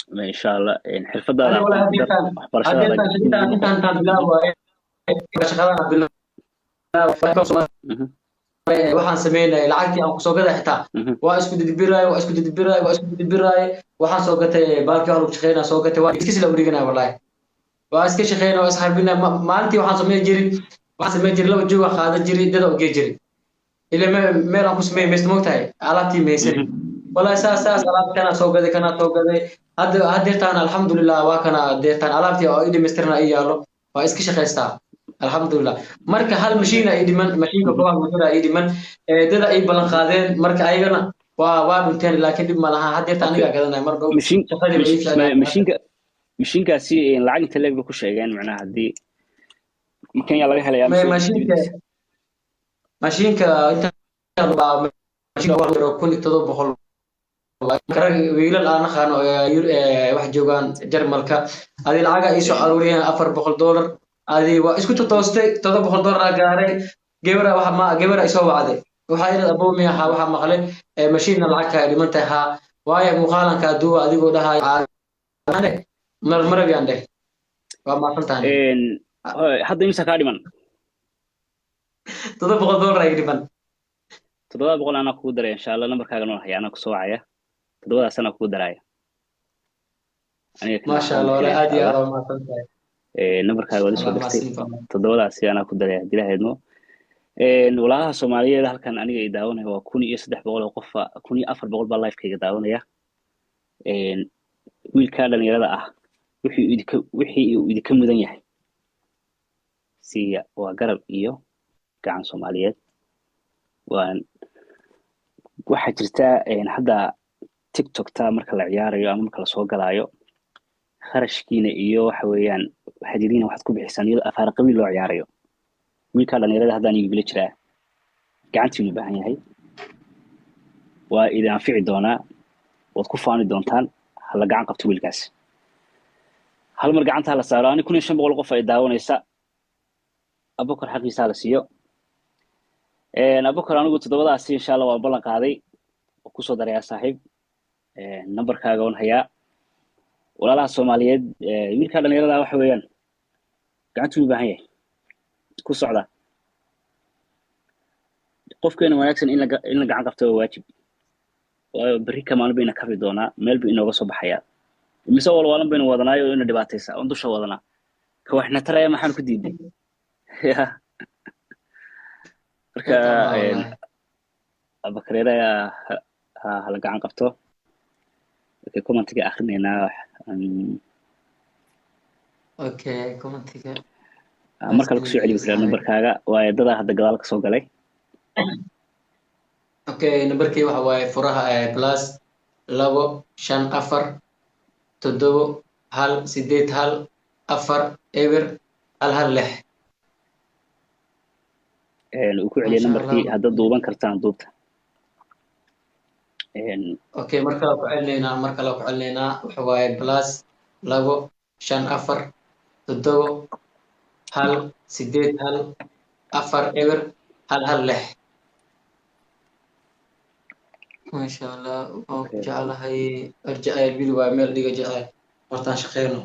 Insha Allah xirfadaada Ani aqoon ku dar, hadeertaan waxbarashadaada hadeertaan muhiim noqo. Intaan bilaabaayo shaqadaan bilaab, waxaan sameynayay lacagtii aan kusoo gaday xitaa waa isku didibiraay, waa isku didibiraay, waa isku didibiraay. Waxaan soo gatay baalkii wax lagu shaqeynaa soo gatay, waa iska sila udhiganaya. Wallahi waa iska shaqeynaya, waa isxarbinaya. Maalintii waxaan sameyn jiray 2 joog aan qaadan jiray, dada ugee jiray, ila meel aan ku sameey maysto, mogtahay, alaabtii maysani. Wallahi saas alaab kanaa soo gaday, kanaa soo gaday. Hadda hadeertaan alxamdulilah, waa kana deertaan alaabtii oo ii dhamaystirna ii yaalo, waa iska shaqaystaa alxamdulilah. Marka hal mashiina ii dhiman, mashiinka kobaha motora ii dhiman, dada ii ballan qaadeen. Marka ayagana waa dhunteen, laakiin dhib ma laha, hadeerta anigaa gadanaya mar dhow. Mashiin Shaqadii ba ii fiicnaa. Mashiinkaasi lacag inta leeg bay ku sheegeen? Macnaha haddii ma Kenya laga helayaa mise mashiinka dibadiisa? Mashiinka inta baa mashiinka 1700. Rag wiilal aan aqaano wax joogaan Jarmalka, adi lacaga ii soo aruuriyeen $400. Adi waa isku totoostay, $700 aa gaaray. Gabara waxa ma gabara isoo wacday, waxaa iri: "Abow, miyaha waxaa maqlay mashiinna lacag kaa dhiman tahay?" "Haa." "Waayo muuqaalankaa duuba adigoo dhahay mar marabiyan dheh." Waa mahadsan tahay. Hadda imisa kaa dhiman? $700 ay dhiman. 700 anaa kugu daraya insha Allah. Nambarkaaga noo haya, anaa kusoo wacaya, toddobadaas anaa kugu daraya aniga kana Maasha waxaan Allah, bixinaya walahi aad insha iyo aad Allah. waa mahadsan tahay. Nambarkaaga waad isoo Allah dirtay. mahadsan. Toddobadaasi anaa ku daraya haddii la idmo. Walaalaha Soomaaliyeed halkan aniga i daawanaya waa 1300 oo qofa, 1400 baa livekayga daawanaya. Wiilkaa dhalinyarada ah wixii uu idinka mudan yahay siiya. Waa garab iyo gacan Soomaaliyeed. Waan waxaa jirta hadda TikTokta marka la ciyaarayo ama marka lasoo galaayo, kharashkiina iyo waxa weeyaan hadiyadiina waxaad ku bixisaan iyadoo afaar qabiil loo ciyaarayo. Wiilkaa dhalinyarada haddaan igula jiraa gacantiinu baahan yahay, waa idin anfici doonaa, waad ku faani doontaan. Hala gacan qabto wiilkaas, hal mar gacanta hala saaro. Ani 1500 qof ay daawanaysa. Abukar xaqiisa hala siiyo. Abukar, anigu toddobadaasi insha Allah waan ballan qaaday oo kusoo darayaa. Saaxiib, nambarkaaga waan hayaa. Walaalaha Soomaaliyeed, wiilkaa dhalinyarada waxa weeyaan gacantuu u baahan yahay ku socda. Qofkeena wanaagsan in la gacan qabto waa waajib, waayo berri kamaan bayna kabi doonaa, meel buu inooga soo baxayaa. Mise walwaalan baynu wadanaayo oo ina dhibaataysa oon dusha wadanaa ka waxna taraya, maxaan ku diiday ya? Marka Abakareer ayaa ha hala gacan qabto. Okay, commentiga akrinaynaa. Okay, commentiga. Mar kale kusoo celi karaa nambarkaaga, waayo dadaa hadda gadaal kasoo galay. Okay, nambarkii waxa waaye furaha +254 7 1 8 4 0 1 1 6. Uu ku celiyay nambarkii. Haddaad duuban kartaan, duubta. Okay, mar kale ku celinaynaa, mar kale ku celinaynaa. Waxa waaye +254 7 1 8 4 0 1 1 6. Maasha Allah, waan ku jeclahay. Arjacayl wiil waa meel dhiga jecel. Hortaan shaqeyno.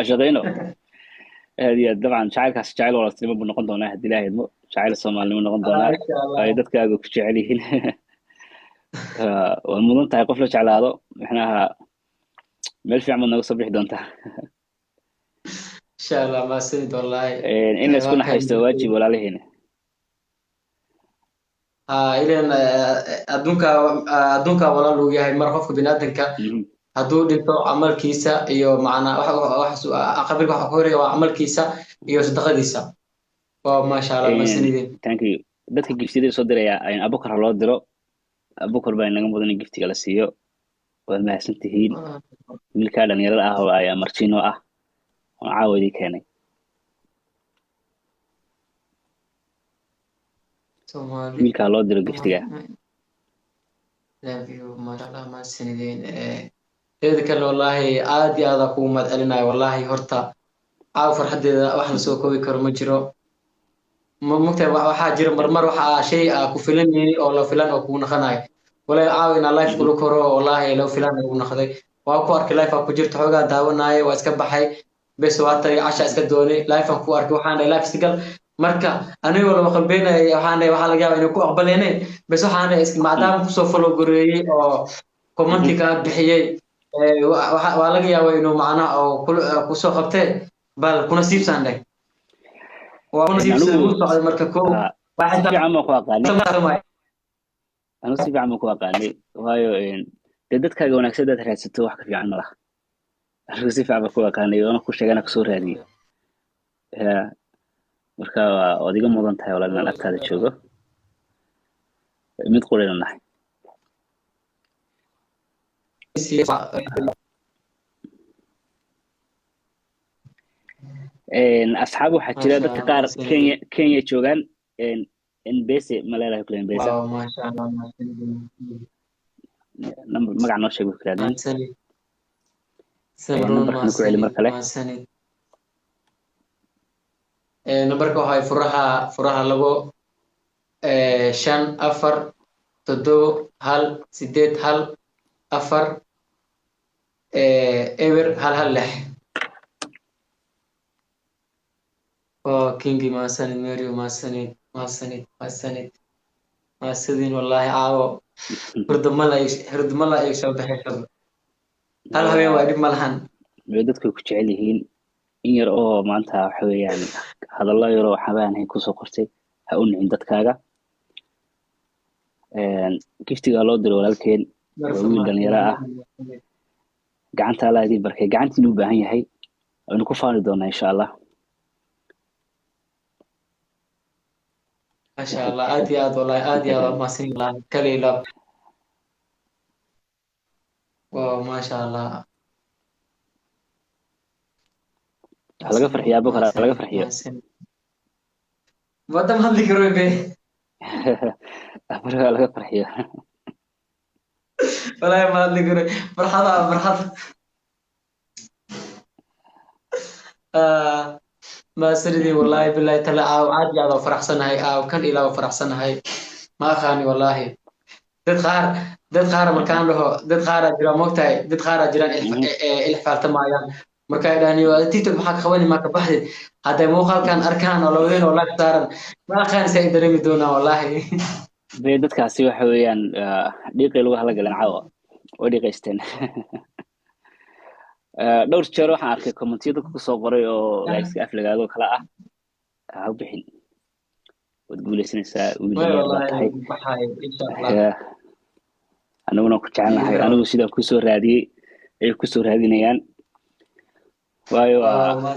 Shaqeyno, aad iyo aad. Dabcan jacaylkaas jacayl walaaltinimo buu noqon doonaa haddii Ilaahay idmo, jacayl Soomaalinimo noqon doonaa. Insha Allah. Ay dadkaaga ku jecel yihiin. Waa mudan tahay qof la jeclaado, macnaha meel fiican baad nooga soo bixi doontaa. Insha Allah, mahadsanid wallahi. In la isku Waa naxariisto waa waajib, walaalaheena. Ha, ileen adduunka walaal uu yahay. Mar qofka biniaadanka hadduu dhinto, camalkiisa iyo macnaa wax qabriga waxa ku horaya waa camalkiisa iyo sadaqadiisa. Waa maasha Allah, mahadsanidin. Thank you. Dadka giftiyada soo diraya, Abukar ha loo diro. Abukar baa inaga mudan in giftiga la siiyo. Waad mahadsan tihiin. Wiilkaa dhalinyarada ah oo ayaa martino ah oo caawa idin keenay. Soomaali. Wiilkaa loo diro giftiga. Love you, maasha Allah, mahadsanidin. Teeda kale, wallaahi aad iyo aad aan kugu mahad celinayo. Wallaahi horta caawa farxaddeeda wax la soo koobi karo ma jiro. Ma mogtahay, waxaa jira marmar waxa shay aa ku filanayni oo la filan oo kugu naqanayo. Wallaahi caawa inaa life kula koro, wallaahi loo filan ugu naqday. Waa ku arkay live aa ku jirta, xoogaa daawanaaye, waa iska baxay. Bes, waa tagay, casha iska doonay, live aan ku arkay. Waxaan dhahay live iska gal. Marka anigoo laba qalbeynaya, waxaan dhahay waxaa laga yaabaa inay ku aqbaleene. Bes, waxaan dhahay maadaama kusoo follow gareeyey oo commenti kaa bixiyey, waa laga yaabaa inuu macnaha oo kusoo qabtee. Bal kuna siibsaan dheh, waa kuna siibsan Anigu u socday. Marka ko si fiican baan ku aqaanay, anigu si fiican baan ku aqaanay, waayo dee dadkaaga wanaagsan hadaad raadsato, wax ka fiican ma laha. Anigu si fiican baan ku aqaanay, waana ku sheegana kusoo raadiyey. Ya, marka waad iga mudan tahay walaal inaan agtaada joogo, mid quraynu nahay. Asxaab waxaa jira Maasha dadka Allah, qaar mahadsanid. Kenya joogaan. Nbese ma leedahay kule Mpesa? Wow, maasha Allah, mahadsanid. Number magac noo sheeg bay ku yidhahdeen. Mahadsanid Samrun. Numberkana ku celi mar Mahadsanid. kale. Mahadsanid. Numberka waxaa furaha 2 5 4 7 1 8 1 4 0 1 1 6. Oh, Kingi, mahadsanid. Mario, mahadsanid, mahadsanid, mahadsanid, mahadsanid. Wallahi caawo hurdo ma la iga soo baxayso. Hal habeen waa dhib ma lahan. Way dadku ku jecel yihiin. In yar oo maanta waxa weeyaan hadallo yar oo waxba aan ahayn kusoo qortay, ha u nicin dadkaaga. Giftigaa loo diro walaalkeen waa wiil dhalinyaro ah. Gacanta Allah idin barkay, gacantiinu u baahan yahay, waynu ku faani doonaa insha Allah. Maasha Allah, aad iyo aad, wallahi aad iyo aad waa mahadsan wallahi, kaliya laab. Wow, maasha Allah. Ha laga farxiyo Abukar, ha laga farxiyo. Mahadsanid. Wada ma hadli karo be. Abukar, ha laga farxiyo. Wallahi ma hadli karo, farxada farxad. Mahadsanidin wallahi billahi tala. Aaw, aad iyo aad waa faraxsanahay. Aaw, kan ilaa waa faraxsanahay, ma aqaani wallahi. Dad qaar markaan dhaho, dad qaaraa jira, moogtahay, dad qaaraa jiraan ilxfaaltamaayaan. Marka ay dhahaan "Waa TikTok maxaa ka qabani, maa ka baxdid?" Hadday muuqaalkan arkaan oo labadeen oo live saaran, ma aqaani si ay dareemi doonaan wallahi. Be dadkaasi waxa weeyaan dhiiqay lagu hala galeen caawa, way dhiiqaysteen. Dhowr jeer waxaan arkay commentiyo dadka kusoo qoray oo like iska aflagaado kala ah. Ha u bixin, waad guuleysanaysaa, wiil Way dhalinyar baad wallahi tahay. Baxay insha Allah. Ya, aniguna ku jecelnahay. Anigu sidaan kusoo raadiyey ayay kusoo raadinayaan, waayo waa Wow.